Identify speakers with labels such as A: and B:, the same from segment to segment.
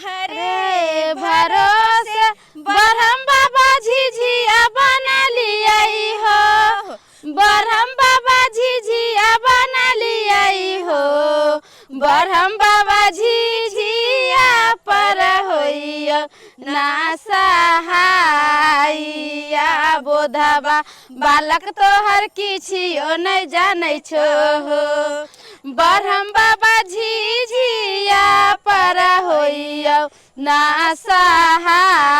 A: हरे भरोसे बरहम बाबा झिझिया बना लियाई हो, बरहम बाबा झिझिया बना लियाई हो, बरहम बाबा झिझिया पर होइयो ना सहाइया बोधबा बालक तोहर किछियो नहीं जानै छो हो, बरहम बाबा झिझिया पर होइयो ना सहाइया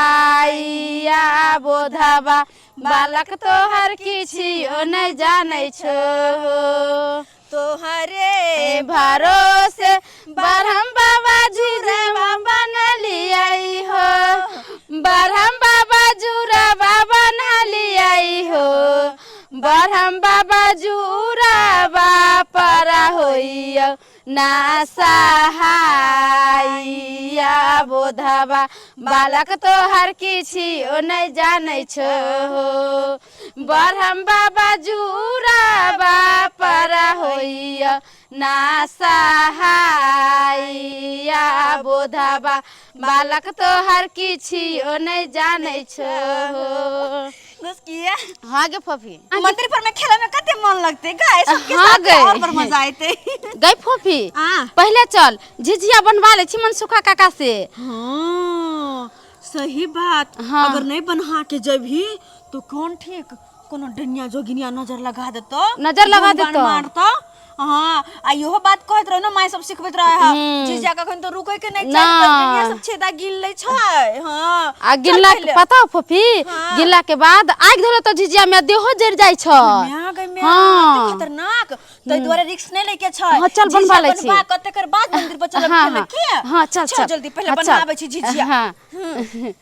A: बोधबा बालक तोहर किछियो नहीं जानै छो हो।
B: तोहरे
A: भरोसे बरहम बाबा जुरवा बनलियाई हो, बरहम बाबा जुरवा बनलियाई हो, बरहम बाबा जुरवा पर होइयो ना सहाइया बोधबा बालक तोहर किछियो नहीं जानै छो हो, बरहम बाबा जुरवा पर होइयो ना सहाइया बोधबा बालक तोहर किछियो नहीं जानै छो हो।
B: गुस्किया।
A: हाँ गे फफी,
B: मंदिर पर में खेले में कते मन लगते गाय सबके
A: हाँ
B: साथ
A: गए।
B: और पर मजा आते।
A: गई फफी,
B: हाँ।
A: पहले चल झिझिया बनवा ले छी मनसुखा काका से।
B: हाँ सही बात।
A: हाँ।
B: अगर नहीं बनहा के जबही तो कौन ठीक कोनो डनिया जोगिनिया नजर लगा देतो,
A: नजर लगा
B: बाण
A: देतो।
B: मारतो। हाँ आ इहो बात कहत रहो ना, माय सब सिखबैत रहे है, जीजा कखन तो रुकै के नहीं
A: ना।
B: चाही, डनिया सब छेदा गिन लै छै। हाँ
A: आ
B: चल
A: गिनला के
B: पहिले।
A: पता हो फफी,
B: हाँ।
A: गिनला के बाद आगि धरे तो झिझिया में देहो जरि जाइ छ।
B: म्या गई म्या,
A: हाँ।
B: कते खतरनाक, तै दुआरे रिस्क नहीं लेके छै।
A: हाँ, चल
B: झिझिया
A: बनवा लै छी।
B: बनवा के तकर बाद मंदिर पर चलब
A: हाँ,
B: खेले
A: हाँ।
B: के।
A: हाँ, चल,
B: चल
A: चल।
B: जल्दी पहले
A: हाँ, चल।
B: बनाबै छी झिझिया।
A: हाँ।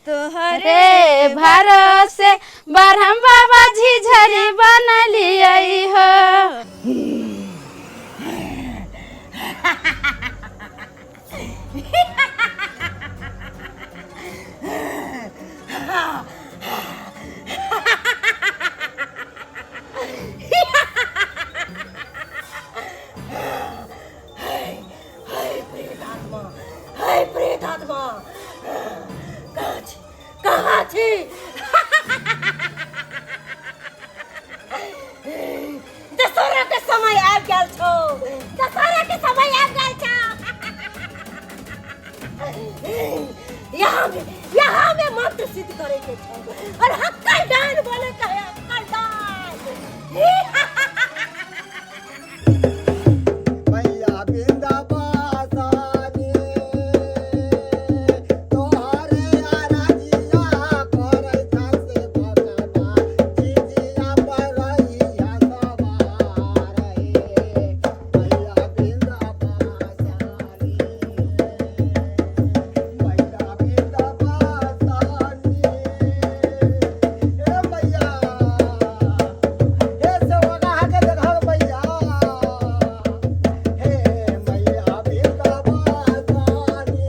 B: तोहरे
A: रे भरोसे बरहम बाबा झिझरी बनलियै हो।
B: हाय प्रेत आत्मा, कहाँ छी, कहाँ छी? दशहरा के समय आबि गेल छौ, दशहरा के समय आबि गेल छौ। यहाँ में मंत्र सिद्ध करे के छौ और हक्कल डान बोले के है, हक्कल डान।
C: मैया बिंदाबासानी तोहरे आराधिया करै से भगवा झिझिया पर रहिया सवार हे। मैया बिंदाबासानी, मैया बिंदाबासानी, हे मैया, हे सेवका के देखा मैया, हे मैया बिंदाबासानी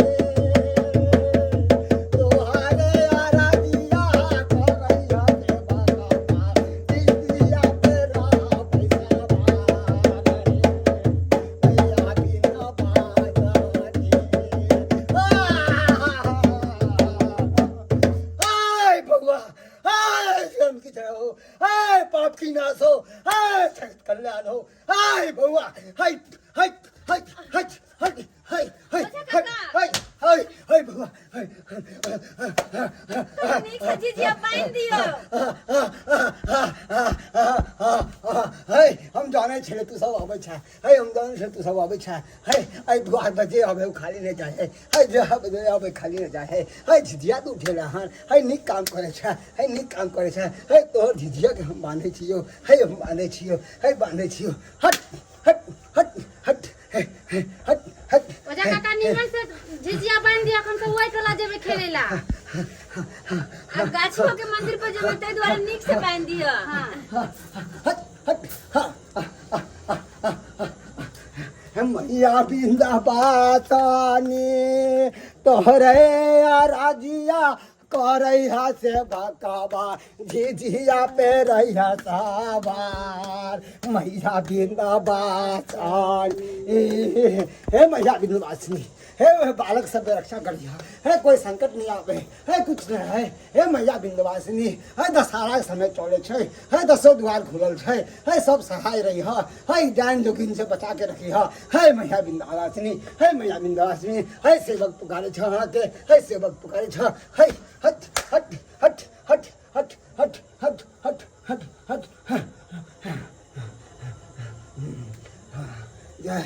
C: तोहरे आराधिया करैया से भगवा झिझिया पे रहबै सवार हे। मैया बिंदाबासानी। हाय भगवा, हाय धर्म की जय हो, हाय पाप की नाश हो, हाय जगत कल्याण हो, हाय भगवा, हाय हाय हाय हाय हाय हाय हाय हाय हाय हाय हाय भगवा, हाय।
B: नीक से झिझिया बान्हि दियौ।
C: हे हम जानै छलै तू सब अबै छै, हे हम जानै छलै तू सब अबै छै, हे एहि द्वार पर जे अबै ओ खाली नहि जाइ है, हे जे अबै जे अबै खाली नहि जाइ है, हे झिझिया तू उठेला हन, हे नीक काम करै छै, हे नीक काम करै छै, हे तोहर झिझिया के हम बान्धै छियौ, हे हम बान्धै छियौ, हे बान्धै छियौ, हट हट हट हट हे हे हट हट।
A: ओझा काका निमन से झिझिया बान्हि दिअ, हम सब ओहि टोला जेबै खेलै ला।
B: आ गाछियो के मंदिर पर जेबै ताहि दुआरे नीक से बान्हि दिअ।
A: हाँ।
C: हट हट हाँ। मैया बिंदाबासानी तोहरे आराधिया करैहा से भकाबा झिझिया पे रहिया साबार मैया बिंदाबासन। हे मैया बिंदवासिनी, हे बालक सब रक्षा करिहा, हे कोई संकट नहीं आवे, हे कुछ नहीं है। हे मैया बिंदवासिनी, हे दशहरा के समय चले छै, हे दसो द्वार खुलल छै, हे सब सहाय रही ह, हे डाइन जोगिन से बचा के रखी ह। हे मैया बिंदवासिनी, हे मैया बिंदवासिनी, हे सेवक पुकारे छ अहाँके, हे सेवक पुकारे छ। हे हट हट हट हट हट हट हट हट हट हट। जय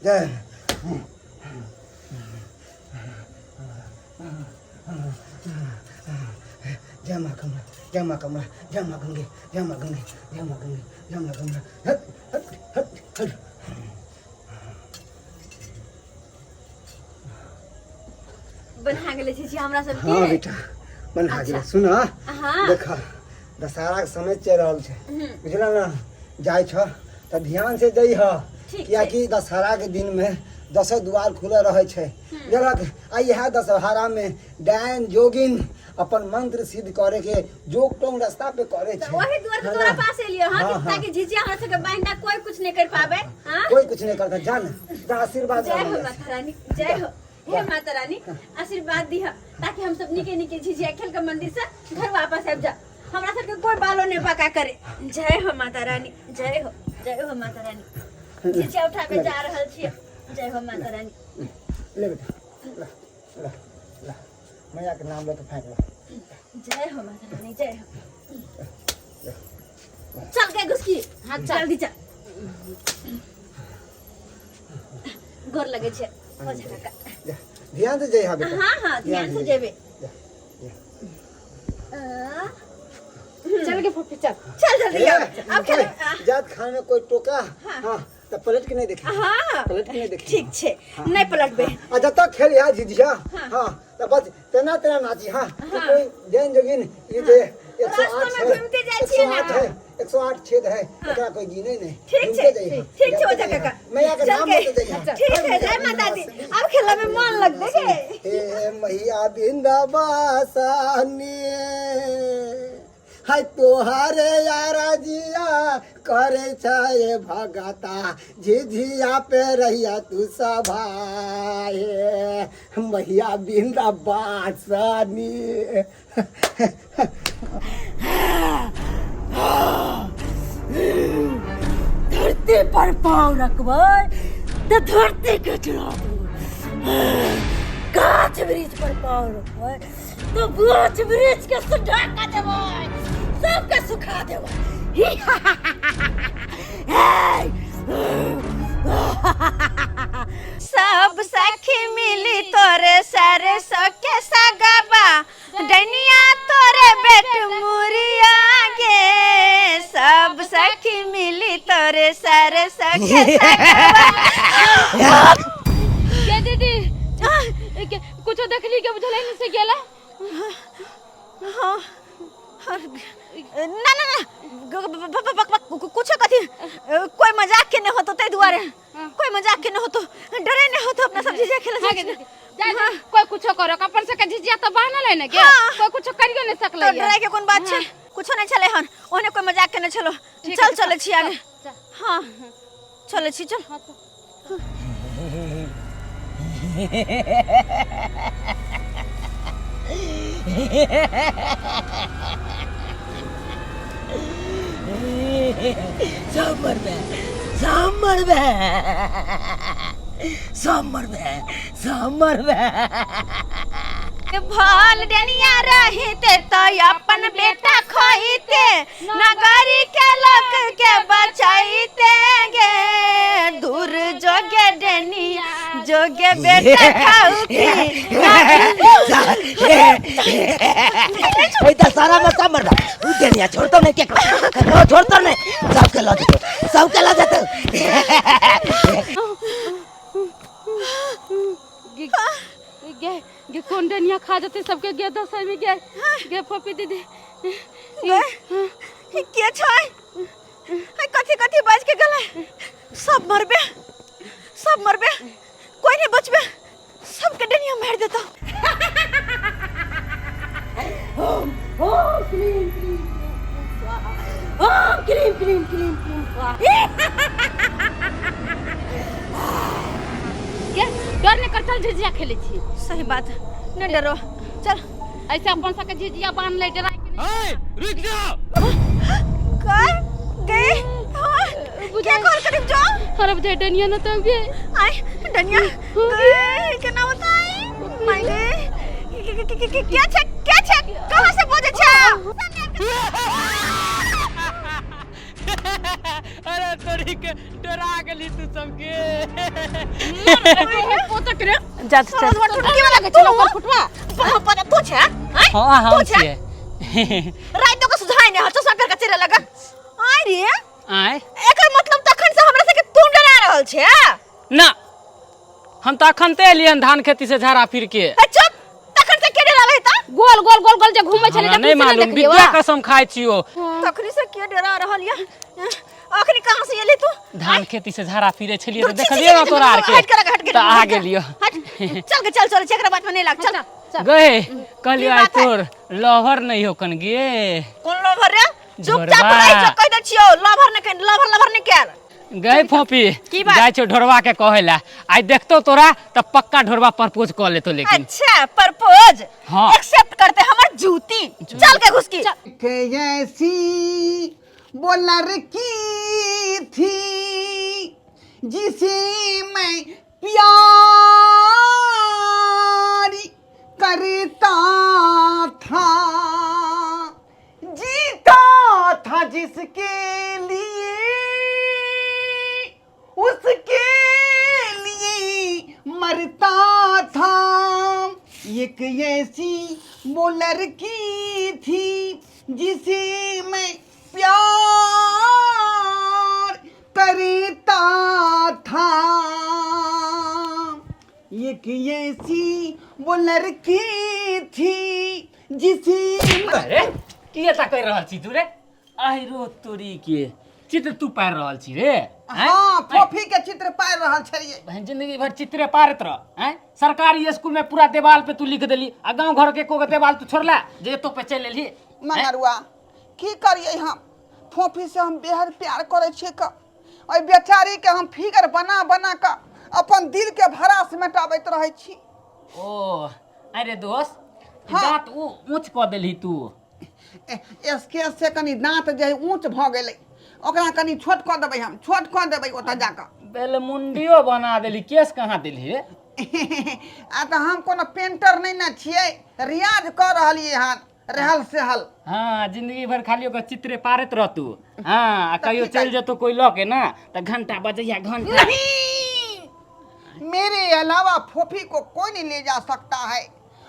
C: जय जय माँ कमला, जय माँ कमला, जय माँ गंगे, जय माँ गंगे, जय माँ गंगे, जय माँ गंगे। हट हट हट हट।
A: बना गेलै छी हमरा सबके।
C: हाँ बेटा, बना गेलै। सुन।
A: हाँ।
C: देख, दशहरा के समय चलि रहल छै, बुझल ने? जाइ छ तऽ ध्यान से जइह,
A: ठीक छै।
C: कियाकि दशहरा के दिन में दसो द्वार खुलल रहै छै, बुझलक? आ इएह दशहरा में डायन जोगिन अपन मंत्र सिद्ध करे के जोग टोंग रास्ता पे करे
A: तऽ
C: छै।
A: वही दुआरे
C: है
A: तोरा
C: ना?
A: पास एलियो। हाँ,
C: हाँ,
A: कि
C: हाँ।
A: ताकि झिझिया हमरा सबके बांधा कोई कुछ नहीं कर पावे। हाँ,
C: कोई कुछ नहीं करता। जान, जा, आशीर्वाद
A: जय हो
C: ला मैया से।
A: माता रानी, जय हो। हे माता रानी, आशीर्वाद दिह ताकि हम सब निके निके झिझिया खेल के मंदिर से घर वापस आबि जा, हमरा सबके कोई बालो नहीं पका करे। जय हो माता रानी, जय हो, जय हो माता रानी। झिझिया उठाबे जा रहल छियै। जय हो माता रानी।
C: ले बेटा, ला ला ला, मैया के नाम लेके फेंक ला।
A: जय हो माता रानी, जय हो। चल के घुसकी। हाँ, चल जल्दी चल। गोर लगे छै हो जा काका।
C: जा, ध्यान से जइहा बेटा।
A: हाँ हाँ, ध्यान से जेबे।
C: जा, जा।
D: चल के फूफी, चल
A: चल जल्दी।
C: ए,
A: अब खेल।
C: जात खाने में कोई टोका, हाँ, तो पलट के नहीं देखे।
A: हाँ।
C: पलट के नहीं देखे।
A: ठीक छै, नहीं पलटबे।
C: आ जब तक खेल यहाँ झिझिया, हाँ, तो बस तेना तेना नाची। हाँ, तो कोई जैन जोगिन ये जे 108
A: रास्ता में
C: है,
A: घूमते जाइ
C: एक
A: छियै
C: सौ
A: ना।
C: आठ है, 108 छेद है, एकरा कोई गिने नहीं।
A: ठीक
C: घूमते
A: छै।
C: जइहा,
A: ठीक छै ओझा
C: जाते
A: काका।
C: जइहा। मैया के
A: चल
C: नाम
A: के।
C: लेते जइहा।
A: ठीक है, जय माता दी। अब खेला में मन लगते के।
C: हे मैया बिंदवासनी, हाय तोहारे यारा जिया करे छे भगता, झिझिया पे रहिया तू सभाए, मैया बिंदवासनी।
B: धरती पर पाँव रखबै तऽ धरती के चुरा देबै, गाछ वृक्ष पर पाँव रखबै तऽ गाछ वृक्ष के सुखा कऽ देबै, सबके सुखा देबै।
A: सब सखी मिली तोरे सारे सखे सगबा, डनिया तोरे बेट मुरिया गे। सब सखी मिली तोरे सारे सखे सगबा।
D: के दीदी, के कुछो देखली के बुझलै नहीं से गेला?
A: हाँ, ना ना ना, कुछो कथी, कोई मजाक के नहीं होतो, ताहि दुआरे कोई मजाक के नहीं होतो, डरे नहीं होतो। अपना सब झिझिया खेले
D: हाँ
A: जाइ
D: गे
A: छी।
D: दीदी, जा जा, कोई कुछो करो, अपन सबके झिझिया तो बान्हल है ने गे।
A: हाँ।
D: कोई कुछो करियो नहीं सकलै।
A: तो डराय के कोन बात छै? कुछो नहीं छलै हन ओहने, कोई मजाक के नहीं छलो।
D: ठीक
A: चल
D: है,
A: चलै छी आगे।
D: चल।
A: हाँ, चलै छी, चल।
D: हाँ, चल।
E: सब मरबे, सब मरबे, सब मरबे, सब मरबे।
A: भल डनिया रहिते तो अपन बेटा खोइते, नगरी के लोक के बचाइते गे। दूर जोगे डनिया जोगे बेटा खाऊ की।
E: ओइ दशहरा में सब मरबे। उ दुनिया छोड़तो नहीं, केकरो केकरो छोड़तो नहीं, सबके लऽ जेतो, सबके लऽ जेतो।
D: गे गे गे, कोन डनिया खा जेतै सबके गे दसै में? गे गे फोपी दीदी।
A: गे, ई के छै? है कथी कथी बाज के गेलै? सब मरबे, सब मरबे, कोई नहीं बचबे, सबके डनिया मार देता।
D: चल झिझिया खेलै छी।
A: सही बात है, नहीं डरो, चल।
D: ऐसे अपन सबके झिझिया बांध ले, डराय के नहीं।
F: ए, रुक जाओ।
A: कर गए, हाँ, क्या कॉल करीब जाओ।
D: अरे बुझाइ डनिया न तो गे।
A: आय डनिया गए, केना बताई माय गे, क्या छै, क्या छै, कहाँ से बोले छै?
F: अरे तोरी के डरा गेली तू सबके।
D: पोतक रे।
A: जा चल टुटकी वाला के चलो ओकर फुटवा पर तू छै? आय
F: हाँ, हम
A: तू छै?
F: छियै।
A: रात को सुझाय ने चश्मा पेर के चले लगा। आय रे।
F: आय।
A: एकर मतलब तखन से हमरा सबके तू डरा रहल छै?
F: ना, हम तऽ अखन ते एलियन धान खेती से झाड़ा फिर के।
A: ए चुप, तखन से के डरावे त?
D: गोल गोल गोल गोल जे घूमै छलै।
F: हमरा नहीं मालूम, विद्या कसम खाइ छियो।
A: तखनी से के डरा रहल या? अखनी कहाँ से एली तू?
F: धान खेती से झाड़ा फिरे छलियै तऽ
A: छी, छी,
F: देखलियै ना
A: छी,
F: तोरा आर के,
A: हट कर, हट कर,
F: तऽ आ
A: हट कर।
F: गेलियो।
A: हट, चल के चल, चल एकरा बात में नहीं लाग, चल।
F: गए कहलियो
A: की
F: आइ
A: बात है?
F: तोर लवर नहीं हो कन गे।
A: कौन लवर रे? चुपचाप
F: ढोरबा।
A: रह जो, कह दे छियो लवर ने, लवर लवर ने केल।
F: गए फोपी।
A: की बात?
F: जाइ छौ ढोरबा के कहै ला, आइ देखतो तोरा तऽ पक्का ढोरबा प्रपोज कऽ लेतो, लेकिन
A: अच्छा प्रपोज?
F: हाँ।
A: एक्सेप्ट करते हमर जूती, चल के घुसकी।
G: के ऐसी वो लड़की थी जिसे मैं प्यार करता था, जीता था जिसके लिए, उसके लिए मरता था। एक ऐसी वो लड़की थी जिसे मैं प्यार करता था। एक ऐसी वो लड़की थी जिसे
F: अरे की एता कहि रहल छी तू रे? आहिरो तोरी के, चित्र तू पारि रहल छी रे? आँय?
G: हाँ, फोफी के चित्र पारि रहल छलियै।
F: बहन, जिंदगी भर चित्रे पारत रह। आँय, सरकारी स्कूल में पूरा देवाल पे तू लिख देली आ गांव घर के एको गो देवाल तू छोड़ला जे एतो पे चलि एलही?
G: मंगरुआ, की करियै हम? फोफी से हम बेहद प्यार करै छियै क ओहि बेचारी के हम फिगर बना बना कऽ अपन दिल के भड़ास मेटाबैत रहै छी।
F: ओ अरे दोस्त।
G: हाँ।
F: दाँत ऊ ऊँच कऽ देलही तू।
G: स्केच से कनि दाँत जे है ऊँच भऽ गेलै, ओकरा कनि छोट कऽ देबै, हम छोट कऽ देबै ओतऽ जाकऽ।
F: बेलमुंडियो बना देली, केस कहाँ देलही रे?
G: आ तऽ हम कोनो पेंटर नहि ने छियै, रियाज कऽ रहलियै हन रहल सहल।
F: हाँ, जिंदगी भर खाली ओकर चित्रे पारैत रह तू। हाँ, आ कहियो
G: की
F: चलि जेतौ कोई लऽ के ना तऽ घंटा बजैया घंटा।
G: नहीं, मेरे अलावा फोफी को कोई नहीं ले जा सकता है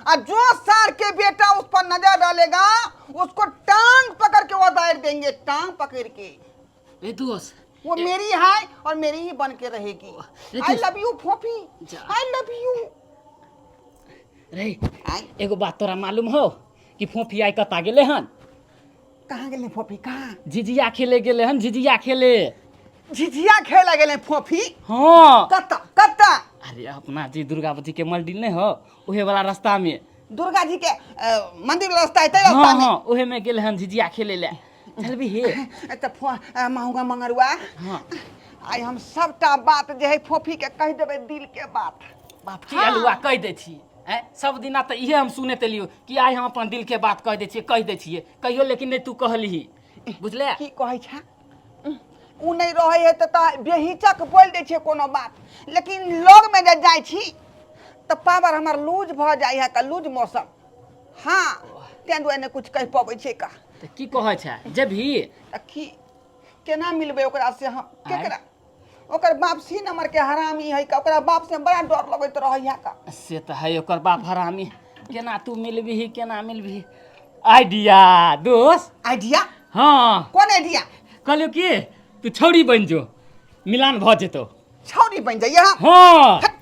G: और जो सार के बेटा उस पर नजर डालेगा उसको टांग पकड़ के वो दायर देंगे, टांग पकड़ के।
F: ए दोस्त,
G: वो मेरी है और मेरी ही बन के रहेगी। I love you फोफी।
F: जा।
G: I love you.
F: रे, एगो बात तोरा मालूम हो कि फोफी आइ कतऽ गेलै हन?
G: कहाँ गेलै फोफी, कहाँ?
F: झिझिया खेले गेलै हन, झिझिया खेले।
G: झिझिया खेले गेलै फोफी?
F: हाँ।
G: कतऽ, कतऽ?
F: अरे अपना जे दुर्गावती के मंदिर नहीं हो, उहे वाला रास्ता में।
G: दुर्गा जी के मंदिर वाला रास्ता है तै रास्ता
F: हाँ।
G: में?
F: हाँ, उहे में गेल हन झिझिया खेले ले, चल भी हे।
G: तऽ माहुआ मंगरुआ।
F: हाँ।
G: आइ हम सबटा बात जे है फोफी के कहि देबै, दिल के बात।
F: बाप की अलुआ कहि दै छी। आँय, सब दिना तऽ इहे हम सुनैत एलियौ कि आइ हम अपन दिल के बात कहि दै छियै, कहि दै छियै कहियो, लेकिन नहि तू कहलिही, बुझले?
G: की कहै छै, उ नहि रहै है तऽ बेहिचक बोलि दै छियै कोनो बात, लेकिन लगमे जे जाइ छी तऽ पावर हमर लूज भऽ जाइ है का, लूज मौसम। हाँ, ताहि दुआरे नहि कुछ कहि पबै छियै का।
F: तऽ की कहै छै, जेबही?
G: तऽ की केना मिलबै ओकरा से हम?
F: आँय?
G: केकरा? ओकर बाप सी नंबर के हरामी है का, ओकरा बाप से बड़ा डर लगैत रहै है का।
F: से तऽ है ओकर बाप हरामी, केना तू मिलबिही, केना मिलबिही? आइडिया दोस्त।
G: आइडिया?
F: हाँ।
G: कोन आइडिया?
F: कहलियौ कि तू छौड़ी बनि जो, मिलान भऽ जेतौ।
G: छौड़ी बनि जाइए हम?
F: हाँ।
G: हट,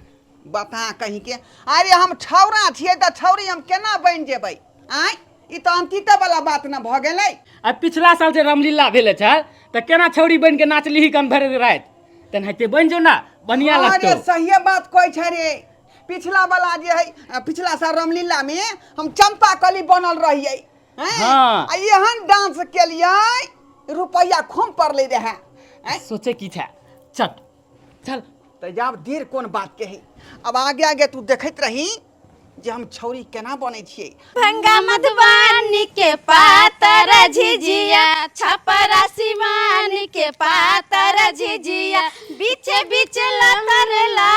G: बता कहीं के। अरे हम छौड़ा छियै तऽ छौड़ी हम केना बनि जेबै? आँय, ई तऽ अंकिता वाला बात न भऽ गेलै।
F: आ पिछला साल जे रामलीला भेले छै तऽ केना छौड़ी बनि के नाचलिही कन भरि राति, तेनाहिते बनि जो ना, बढ़िया
G: अरे
F: लगतौ।
G: सहिए बात कहै छै रे। पिछला वाला जे है, पिछला साल रामलीला में हम चंपा कली बनल रहियै, हैं?
F: हाँ।
G: आ एहन डांस केलियै, रुपैआ खूब पड़लै रहै, हैं?
F: सोचे की छै, चल चल।
G: तऽ जाब देर कोन बात के है, अब आगे आगे तू देखैत रही जे हम छौरी केना बनै छियै।
D: भंगा मधुबनी के पातर झिझिया, छपरा सिवान के पातर झिझिया, बीचे बीचे लतर ला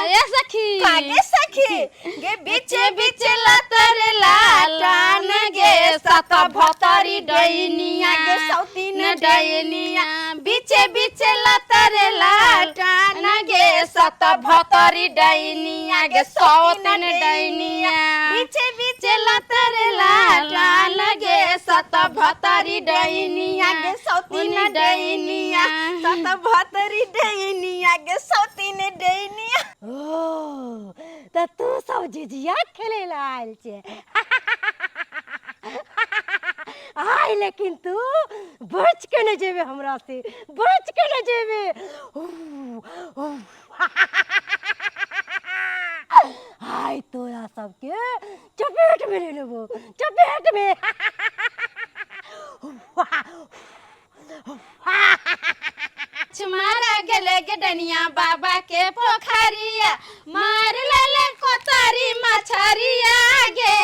D: ए सखी,
A: कागे सखी गे,
D: बीचे बीचे लतर ला टान गे, सत भतरी डैनिया
A: गे सौतीन
D: न डैनिया, बीचे बीचे लतर ला टान गे, सत भतरी डैनिया गे सौतीन डैनिया,
A: बीचे
D: बीचे लतर ला टान गे, सत भतरी डैनिया
A: गे सौतीन डैनिया, सत भतरी डैनिया गे सौतीन डैनिया।
B: ओ तऽ तू सब झिझिया खेले ला आयल छे आय, लेकिन तू बच के नहीं जेबे, हमरा से बच के नहीं जेबे। आय तोरा सबके चपेट में ले लेबो, चपेट में।
D: मारा गेले गे डनिया बाबा के पोखरिया, मार लेले कोतारी मछरिया गे,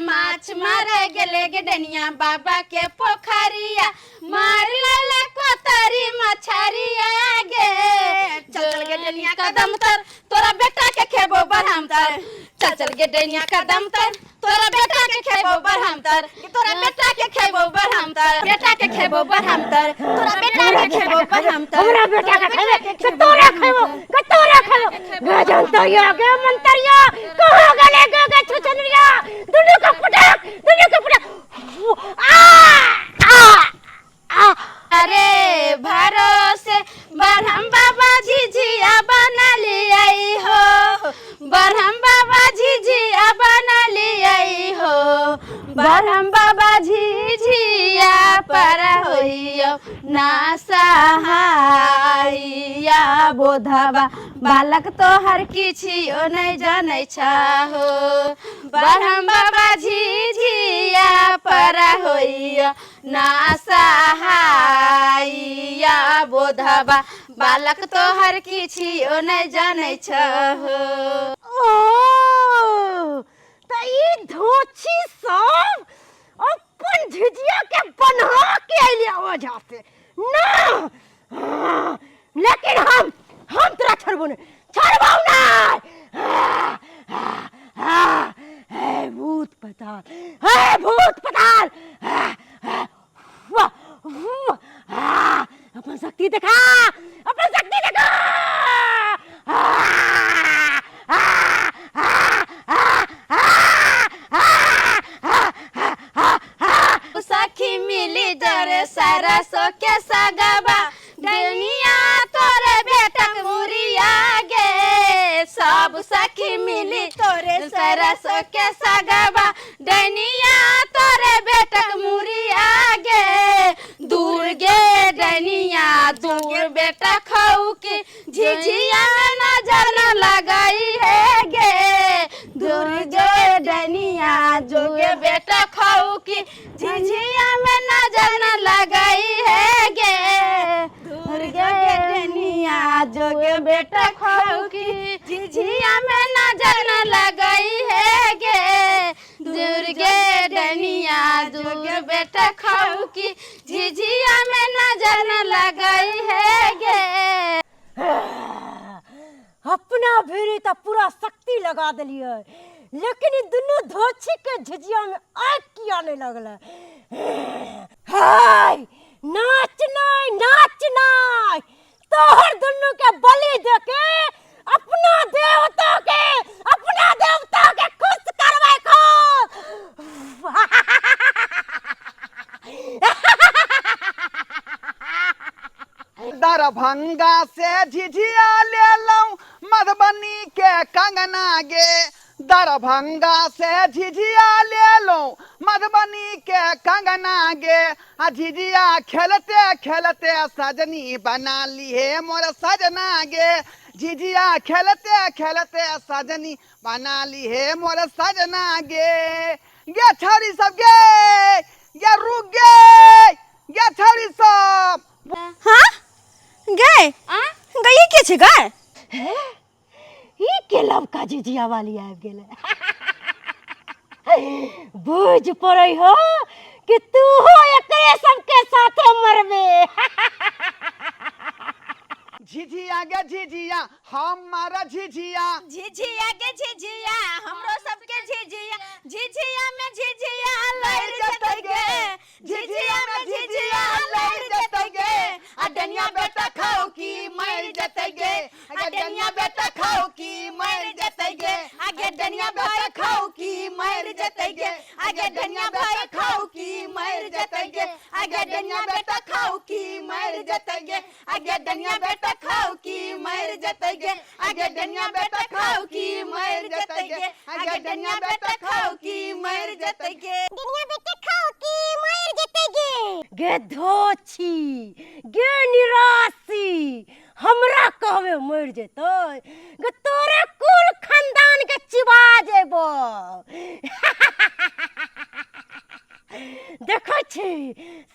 D: माछ मारे गेले गे डनिया बाबा के पोखरिया, मार लेले कोतारी मछरिया गे।
A: चल चल गे डनिया
D: कदम तर, तोरा बेटा के खेबो बरहम तर, चल चल गे डनिया कदम तर, तोरा बेटा के खेबो बरहम तर,
A: तोरा बेटा के खेबो बरहम तर,
D: बेटा के खेबो बरहम तर,
A: तोरा बेटा के खेबो बरहम तर,
B: हमरा बेटा के खेबे के तोरा खेबो के तोरा खेबो। गजंतरिया गे मंतरिया कहाँ गेले गे गे छुछनरिया, दुनू के पटक, दुनू के पटक। आ आ आ
D: अरे भरोसे बरहम बाबा झिझिया बना लियाई हो, बरहम बाबा झिझिया बना लियाई हो, बरहम बाबा झिझिया पर होइयो ना सहाइया, बोधबा बालक तोहर किछियो नहीं जानै छहो, बरहम बाबा झिझिया पर होइयो ना सहाइया, बोधबा बालक तोहर किछियो नहीं जानै छहो।
B: ओ त ई धोछी सब अपन झिझिया के बन्हा के अइले ओझा से ना। हाँ, लेकिन हम तोरा छोड़बो नहीं, छोड़बो नहीं। हे भूत पताल, हे भूत पताल, वाह, वाह, अपन शक्ति देखा, अपन शक्ति देखा। आ, आ, आ, आ, आ, आ, आ, आ,
D: सखी मिली जरे सरसो के सगबा, डनिया तोरे बेटक मुरिया गे, सब सखी मिली तोरे सरसो के सगबा, डनिया तोरे बेटक मुरिया गे, दूर गे डनिया दूर बेटा खाऊ के झिझिया नजर न लगाई है गे, दूर गे डनिया जोगे बेटा खाऊ की झिझिया में नजर न लगाई है गे, दूर गे डनिया जोगे बेटा खाऊ की झिझिया में नजर न लगाई है गे, दूर गे डनिया जोगे बेटा खाऊ की झिझिया में नजर न लगाई है गे।
B: अपना भीड़ त पूरा शक्ति लगा दिलियै, लेकिन ई दुनू धोछी के झिझिया में आग किया नहीं लगल। हाय नाच नाय, नाच नाय, तोहर दुनू के बलि दे के अपना देवता के, अपना देवता के खुश करबै खो।
G: दरभंगा से झिझिया लेलहुँ मधुबनी के कंगना गे, दरभंगा से झिझिया लेलहुँ मधुबनी के कंगना गे, आ झिझिया खेलते खेलते सजनी बना लिए मोर सजना गे, झिझिया खेलते खेलते सजनी बना लिए मोर सजना गे। गे छौरी सब गे, गे रुक गे, गे छौरी सब।
A: हाँ गए
D: आ
A: गई के छे गए?
B: हे ई के लवका झिझिया वाली आबि गेलै। बुझ पड़ै हो कि तू हो एकरे सबके साथे मरबे।
G: झिझिया गे झिझिया हमारा झिझिया,
A: झिझिया के झिझिया हमरो सबके झिझिया, झिझिया में झिझिया लड़ जतै गे, झिझिया में झिझिया लड़ जतै गे,
G: आ डनिया बेटा खाओ की मर जतै गे, आ डनिया बेटा खाओ की मर जतै गे,
A: आगे
G: डनिया बेटा खाओ की मर जतै गे, आगे डनिया बेटा खाओ की मर जतै गे, आगे डनिया बेटा खाओ की मर जतै गे, आगे डनिया बेटा खाओ की मर जतै गे, आगे डनिया बेटा खाओ की मर जतै गे, आगे डनिया बेटा खाओ की मर जतै गे।
A: डनिया बेटा खाओ की मर जतै गे।
B: गे धोछी गे निराशी, हमरा कहबे मरि जेतै गे, तोरे कुल खानदान के चिबा जेबो। देखै छी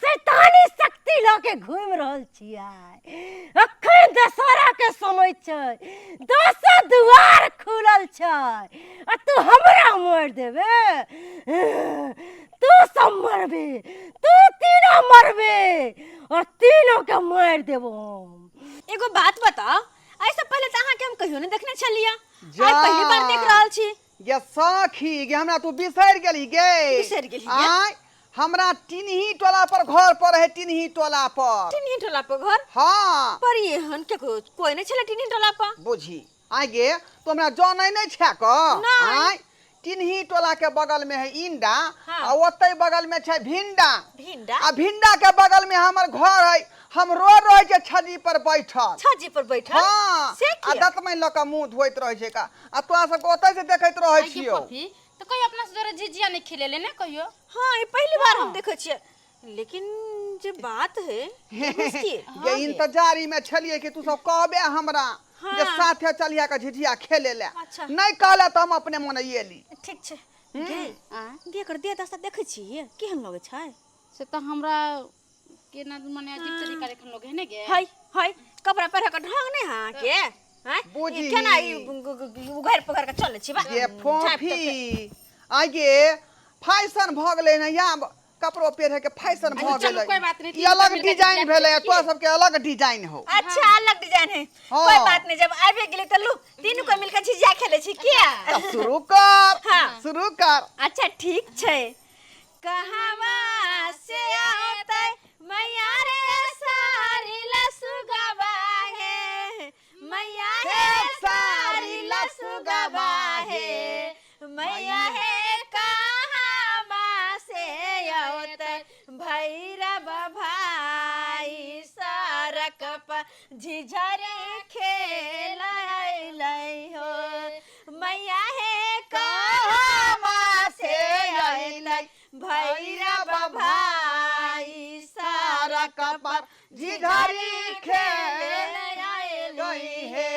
B: शैतानी शक्ति लऽ के घूमि रहल छियै। अखन दशहरा के समय छै, दसो दुआर खुलल छै आ तू हमरा मारि देबे? तू सब मरबे, तू तीनों मरबे और तीनों के मारि देबो हम।
A: एगो बात बताओ, एहिसँ पहिले तऽ अहाँके हम कहियो नहि देखने छलियै, आइ पहिली बार देख रहल छी।
G: गे सखी गे, हमरा तू बिसरि गेली गे?
A: बिसरि गेली गे।
G: आँय, हमरा टिनही टोला पर घर पर है, टिनही टोला पर।
A: टिनही टोला पर घर?
G: हाँ।
A: पर एहन के कोई नहि छलै टिनही टोला पर।
G: बुझी आइ गे, तू हमरा जानै नहि छै क?
A: नहि।
G: आँय, टिनही टोला के बगल में है इंडा।
A: हाँ।
G: आ ओतै बगल में छै भिंडा।
A: भिंडा?
G: आ भिंडा के बगल में हमर घर है, हम रोज रहै छै छज्जी पर बैठल।
A: छज्जी पर बैठल?
G: हाँ।
A: से
G: आ
A: किया?
G: दतमनि लऽ कऽ मुँह धोइत रहै छै का, आ तोरा सबके ओतै से देखैत रहै
D: आइ गे
G: छियौ।
D: फोफी, तऽ कहियो अपना से जोरे झिझिया नहि खेलेले ने कहियो?
A: हाँ, ई पहिली बार हम देखै छियै, लेकिन जे बात है मुश्किल।
G: गे इंतजारी में छलियै कि तू सब कहबे हमरा जे साथे चलिया के झिझिया खेले ले।
A: अच्छा।
G: नहि कहले तऽ हम अपने मोने एली।
A: ठीक छै गे। गे, एकर देह दशा देखै छियै केहन लगै छै?
D: से तऽ हमरा केना मने अजीब तरीका देखन लगे है ने गे।
A: हाय हाय, कपड़ा पहिर के ढंग नहि है अहाँके? हैं?
G: बुझी।
A: ई केना ई उघारि पघारि के चलै छी बा?
G: गे फोफी, आइ गे फैशन भऽ गेलै ने, आब कपड़ो पहिरे के फैशन भऽ
D: अच्छा, चलू,
G: गेलै।
D: कोई बात नहीं,
G: ई अलग
D: मिलके
G: डिजाइन
D: झिझिया
G: भेलै,
D: खेलै
G: तोरा सबके अलग डिजाइन हो।
A: अच्छा, अलग डिजाइन है।
G: हाँ।
A: कोई बात नहीं, जब आबि गेलै तऽ लू तीनू को मिलके झिझिया खेलै छी किया?
G: तऽ शुरू कर।
A: हाँ।
G: शुरू कर।
A: अच्छा ठीक छै। कहवा से औतै मैया रे सारी लसुगवा हे, मैया हे सारी लसुगवा हे, मैया हे कहवा से औतै भैरव भाई सड़क पर झिझरी खेल हो, मैया हे कहवा से अइलै भैरव भाई
G: सड़क पर झिझरी खेल गई हे।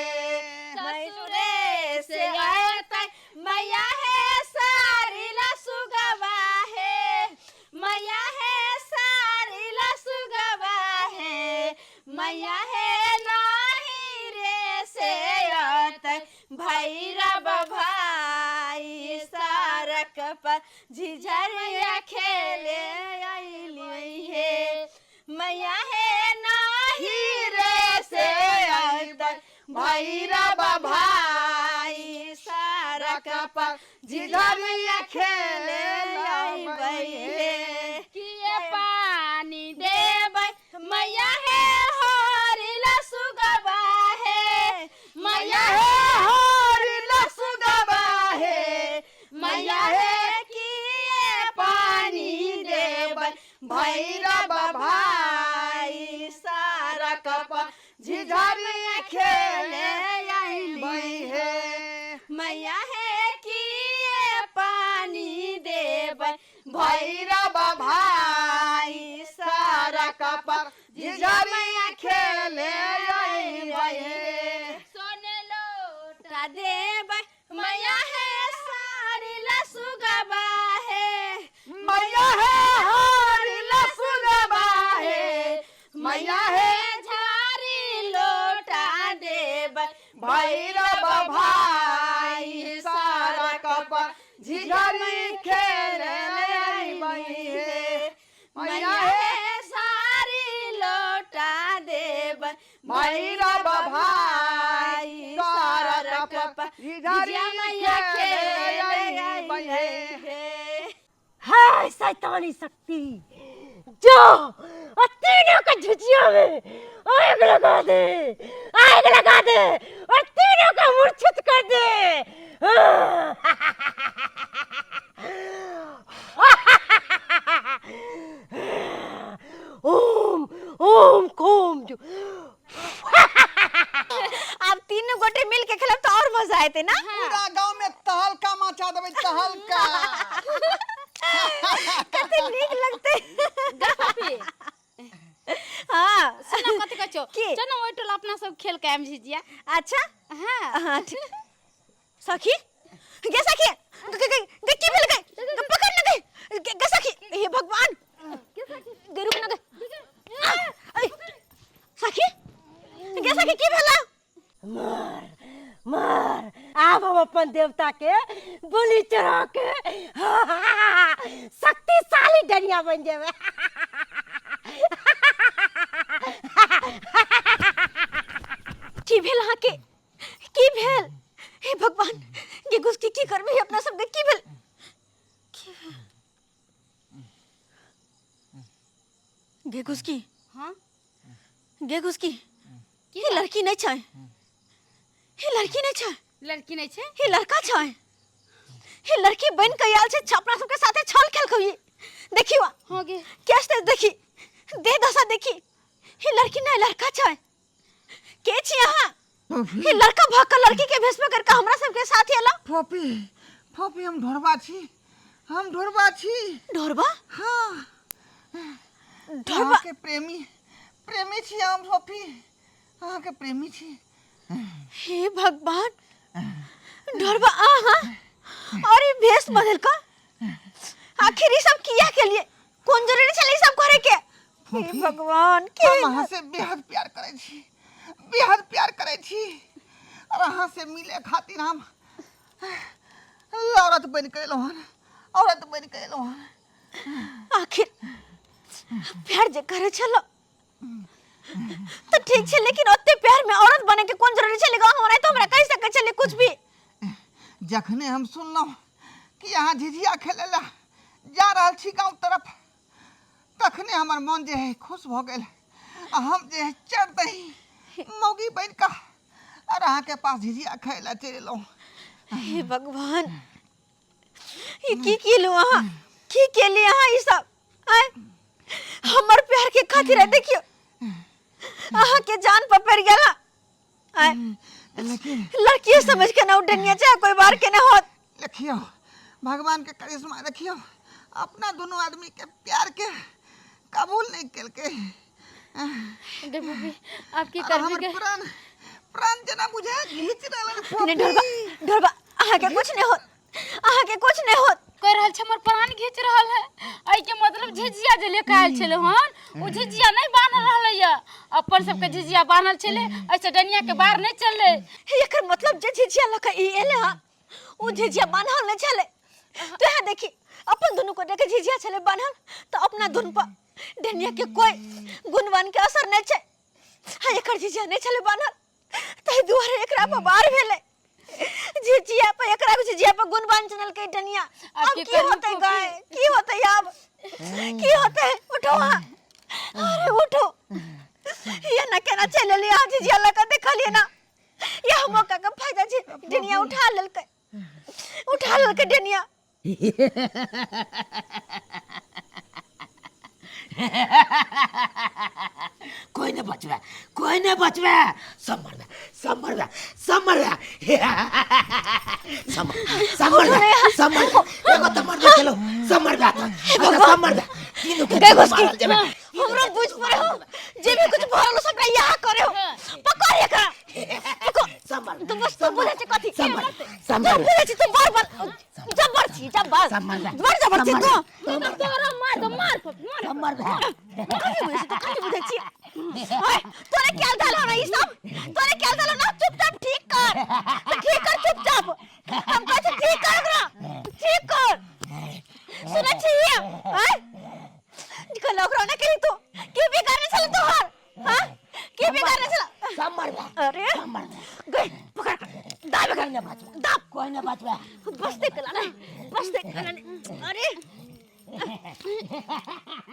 A: ससुरे से अइतै मैया हे सारी लसुगवा हे, मैया हे सारी लसुगवा हे, मैया हे नाही रे से अइतै भैरव भाई सड़क पर झिझरिया खेले अइली हे, मैया हे नाही रे से अइतै
G: भैरव
A: भाई सड़क पर
G: झिझरिया खेले
A: अइबै हे।
D: किए पानी
A: देबै मैया हे हरि लसुगवा हे, मैया हे
G: हरि लसुगवा हे,
A: मैया हे किए पानी देबै
G: भैरव भाई
A: सड़क पर
G: झिझरिया खेले
A: अइली
G: हे।
A: मैया हे किए पानी देबै
G: भैरव भाई सड़क पर झिझरिया खेले अइबै हे।
D: सोने लोटा
A: लोटा देबै मैया हे सारी लसुगवा हे,
G: मैया हे हरि लसुगवा हे, मैया हे
A: झारी लोटा देबै
G: भैरव भाई भैरव भाई सरक
D: झिझिया मैया खेले
G: खेले
B: है शैतानी शक्ति, जो और तीनों का झिझिया में आग लगा दे, आग लगा दे और तीनों का मूर्छित कर दे। ओम ओम कोम जो।
A: आब तीनों गोटे मिल के खेलब तो और मजा आते ना।
G: पूरा गांव में तहलका मचा देबै, तहलका।
A: कते नीक लगते।
D: गफापी।
A: हाँ
D: सुन कथि कहै छौ?
A: की?
D: चल ना ओहि टोला अपना सब खेल के आयब झिझिया।
A: अच्छा
D: हाँ।
A: हाँ ठीक। सखी गे सखी, गे गे गे की भेल गे? गे पकड़ न गे, गे गे सखी, हे भगवान, गे रुक न गे। आ, ऐ, सखी गे सखी की भेला?
B: मार मार, आब हम अपन देवता के बलि चढ़ा के शक्तिशाली डनिया बन जेबै।
A: की भेल अहाँ के? की भेल? हे भगवान, गे घुसकी की करबै अपना सबके? की भेल? की भेल गे घुसकी?
D: हाँ
A: गे घुसकी, ये लड़की नहीं छै, ये लड़की नहीं छै।
D: लड़की नहीं छै?
A: ये लड़का छै। ये लड़की बन के आयल छै अपना सबके साथे छल खेल के। देखियो
D: हाँ गे
A: कैसे देखी दे दशा देखी, ये लड़की नहीं लड़का छै। के छी अहाँ? ये लड़का भाग के लड़की के भेष में करके हमरा सबके साथ एला।
G: फोपी फोपी, हम ढोरबा छी, हम ढोरबा छी।
A: ढोरबा?
G: हाँ
A: ढोरबा।
G: अहाँके प्रेमी प्रेमी छी हम फोपी, अहाँके प्रेमी छी।
A: हे भगवान, ढोरबा आहा और ये भेष बदल का आखिर ये सब किया के लिए? कौन जरूरी छले ई सब करे के? हे भगवान, के
G: हम अहाँ से बेहद प्यार करै छी, बेहद प्यार करै छी और अहाँ से मिले खातिर हम औरत बनि के एलहुँ हन, औरत बनि के एलहुँ हन।
A: आखिर प्यार जे करे छलो तो ठीक छे, लेकिन ओते प्यार में औरत बने के कोन जरूरी छले? गाँव हमरा तो हमरा कहि सकै छले कुछ भी।
G: जखने हम सुनलहुँ कि अहाँ झिझिया खेलै ला जा रहल छी गाँव तरफ, तखने हमर मन जे है खुश भऽ गेल आ हम जे है चढ़ दही मौगी बनि कऽ और अहाँके पास झिझिया खाय ला चलि एलहुँ।
A: हे भगवान, ये की केलहुँ अहाँ? की केली अहाँ ई सब? आँय, हमर प्यार के खातिर है, देखियो अहाँ के जान पर पड़ गेल। आँय,
G: लेकिन
A: लड़की समझ के ना उडनिया चाहे कोई बार के ना होत।
G: देखियो भगवान के करिश्मा देखियो, अपना दोनों आदमी के प्यार के कबूल नहीं केलकै।
D: गे फूफी, आब की
G: और
D: करबी
G: हमर
D: गे?
G: प्राण प्राण जेना बुझाय घीच रहल हन।
A: नहीं ढोरबा, ढोरबा अहाँ के कुछ नहीं होत, अहाँ के कुछ नहीं होत।
D: कहि रहल छै हमर प्राण घीच रहल है, एहि के मतलब झिझिया जे लेके आयल छलै हन ओ झिझिया नहि बान्हल रहलै या, अपन सबके झिझिया बान्हल छलै, एहिसँ डनिया के बाहर नहि चललै।
A: एकर मतलब जे झिझिया लऽ के ई एलै हँ ओ झिझिया बान्हल नहि छलै। तो यहाँ देखी अपन दुनू गोटे के झिझिया छलै बान्हल, तो अपना दुनू पर डनिया के कोई गुणवान के असर नहि छै। हाँ एकर झिझिया नहि छलै बान्हल, ताहि दुआरे एकरा पर बार भेलै। झिझिया पर एकरा झिझिया पर गुणवान चनलकै डनिया।
D: आब
A: अब
D: की
A: की
D: करबी
A: होतै
D: फूफी?
A: गाय, की होतै आब? की होतै? उठो अहाँ, अरे उठो। ये ना केना चलि एलियै अहाँ झिझिया लऽ कऽ? देखलियै ना यह मौका के फायदा छै, डनिया उठा लेलकै, उठा लेलकै डनिया।
E: कोई नहीं बचवे, कोई नहीं बचवे, सब मरवे, सब मरवे, सब मरवे, सब सब मरवे, सब मरवे, एगो तो मरवे चलो, सब मरवे आता, सब मरवे, तीनों के
A: गए घुसकी।
E: मारल जेबे।
A: हमरो बुझ पड़े हो जे भी कुछ भरल सबटा यहाँ करे हो, पकड़ एकरा, पकड़।
E: सब मरवे,
A: तू बस तू बुझे छै कथी?
E: सब मरवे, सब
A: तू
E: मरवे।
A: बुझे छै तू बड़ बड़ जबर छी, जबर
E: सब मरवे,
A: बड़ जबर छी
E: सब
A: तू।
E: मरवे,
D: तोरा मार दो, मार फूफी, मार।
E: सब मरवे।
A: कथी बुझे छी तू? कथी बुझे छी? ओए, तोरे क्या दाल हो ई सब? तोरे क्या दाल ना? चुपचाप ठीक कर, तो ठीक कर चुपचाप, हम कहै छी ठीक कर ओकरा, ठीक कर। सुनै छी? आय निकल ओकरा ना कही तू की बिगाड़ने छल तोहर? हां की बिगाड़ने छल?
E: बचबे।
A: बसते कला नहीं, बसते कला नहीं। अरे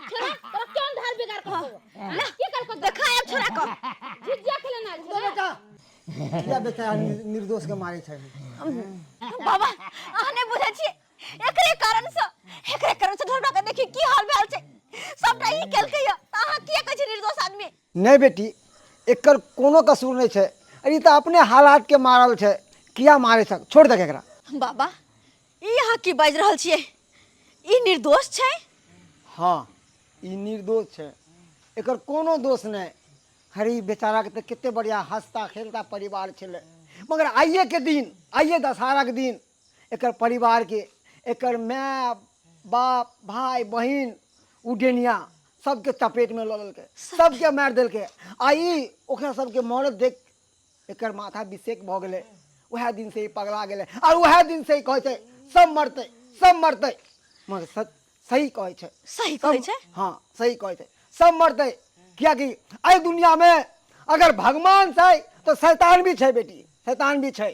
D: छोरा तोरा केहन धार बेगार कर ना की कर को
A: देखा आब छोरा को
D: झिझिया खेले ना आयल
C: बेटा किया बेटा निर्दोष के मारे छै।
A: बाबा अहाँ नहि बुझै छियै, एकरे कारण से, एकरे कारण से ढोलबा के देखी की हाल भेल छै, सबटा ई केलकै या त अहाँ किया कहै छियै निर्दोष आदमी?
C: नहि बेटी, एकर कोनो कसूर नहि छै। अरे ई तऽ अपने हालात के मारल छै, किया मारे छै, छोड़ दे एकरा।
A: बाबा ई अहाँ की बाजि रहल छियै? ई निर्दोष छै?
C: हाँ ई निर्दोष छै, एकर कोनो दोष नहि। अरे ई बेचाराके तऽ कते बढ़िया हंसता खेलता परिवार छलै, मगर आइए के दिन, आइए दशहरा के दिन एकर परिवार के, एकर माय बाप भाई बहिन उडेनिया सबके चपेट में लऽ लेलकै, सबके मारि देलकै। आ ई ओकरा सबके मरत देख एकर माथा विषेक भऽ गेलै। वएह दिन से ई पगला गेलै और वएह दिन से ई कहै छै सब मरतै, सब मरतै। मगर सच सही कहै छै।
A: सही कहै छै?
C: हाँ सही कहै छै, सब मरतै। कियाकि एहि दुनिया में अगर भगवान छै तो शैतान भी छै बेटी, शैतान भी छै।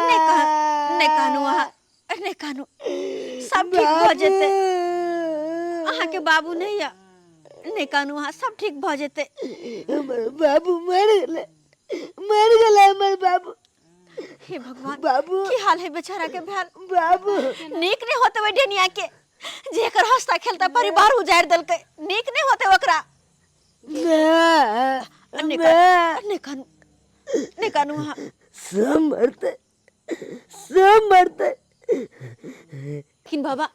A: नहि कह, नहि कानू अहाँ, नहि कानू, सब ठीक भऽ जेतै। अहाँके बाबू नहि यऽ, नहि कानू अहाँ, सब ठीक भऽ जेतै।
B: हमर बाबू मरि गेलै, मरि गेलै हमर बाबू।
A: हे भगवान,
B: बाबू
A: की हाल है बेचारा के भेल?
B: बाबू
A: नीक नहि होते ओहि डेनिया के जे एकर हंसता खेलता परिवार उजाड़ि देलकै, नीक नहि होते ओकरा।
B: माय,
A: नहि
B: माय।
A: कानू, नहि कानू, नहि कानू अहाँ।
B: सब मरतै, सब मरतै।
A: लेकिन बाबा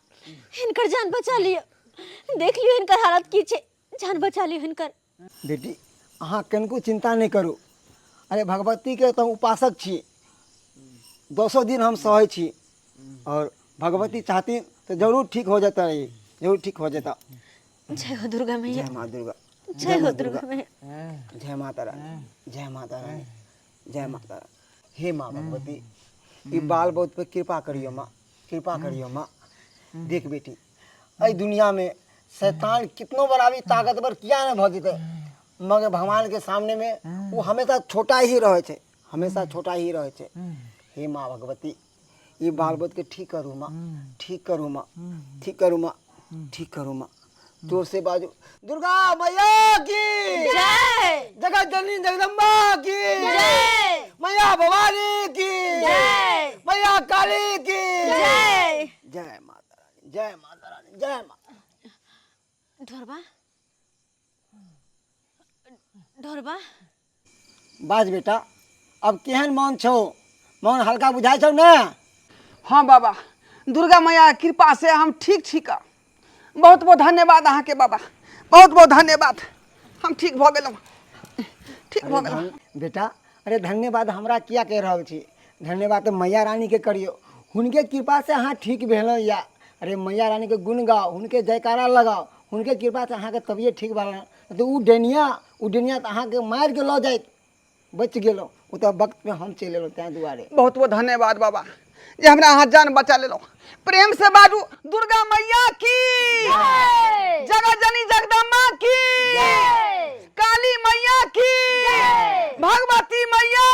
A: हिनकर जान बचा लिअ, देख लियौ हिनकर हालत की छै, जान बचा लियौ हिनकर।
C: बेटी अहाँ कनिको चिंता नहि करू। अरे भगवती के तऽ उपासक छी, 10 दिन हम सहै छी और भगवती चाहती तऽ जरूर ठीक हो जेता, ई जरूर ठीक हो जेता।
A: जय हो दुर्गा मैया।
C: जय माँ दुर्गा।
A: जय हो दुर्गा मैया।
C: जय माता रानी, जय माता रानी, जय माता रानी। हे माँ भगवती, ई बाल बोध पे कृपा करियो माँ, कृपा करियो माँ। देख बेटी, एहि दुनिया में शैतान कितनो बड़ा भी ताकतवर किया ने भऽ जेतै, मगर भगवान के सामने में वो हमेशा छोटा ही रहै छै, हमेशा छोटा ही रहै छै। हे माँ भगवती, ई बाल बोध के ठीक करू माँ, ठीक करू माँ, ठीक करू माँ, ठीक करू माँ। जोर से बाजू दुर्गा मैया की
A: जय,
C: जगत जननी जगदम्बा की
A: जय,
C: मैया भवानी की
A: जय,
C: मैया काली की
A: जय।
C: जय माता रानी, जय माता रानी, जय माता।
A: ढोरबा, ढोरबा
C: बाज बेटा, अब केहन मन छौ? मन हल्का बुझाइ छौ ने?
G: हाँ बाबा, दुर्गा मैया के कृपा से हम ठीक छी का। बहुत बहुत धन्यवाद अहाँके बाबा, बहुत बहुत धन्यवाद। हम ठीक भऽ गेलहुँ, ठीक भऽ गेलहुँ।
C: बेटा, अरे धन्यवाद हमरा किया कहि रहल छी? धन्यवाद तऽ मैया रानी के करियौ, हुनके कृपा से अहाँ ठीक भेलहुँ या। अरे मैया रानी के गुण गाओ, हुनके जयकारा लगाओ, हुनके कृपा से अहाँके तबियत ठीक भेल। तऽ उ डेनिया, उ डेनिया तऽ अहाँके मारि के लऽ जाइत, बचि गेलहुँ, ओ तऽ वक्तमे हम चलि एलहुँ ताहि दुआरे।
G: बहुत बहुत धन्यवाद बाबा जे हमरा अहाँ जान बचा लेलहुँ। प्रेम से बाजू दुर्गा मैया की जगत जननी जगदम्बा की, काली मैया की, भगवती मैया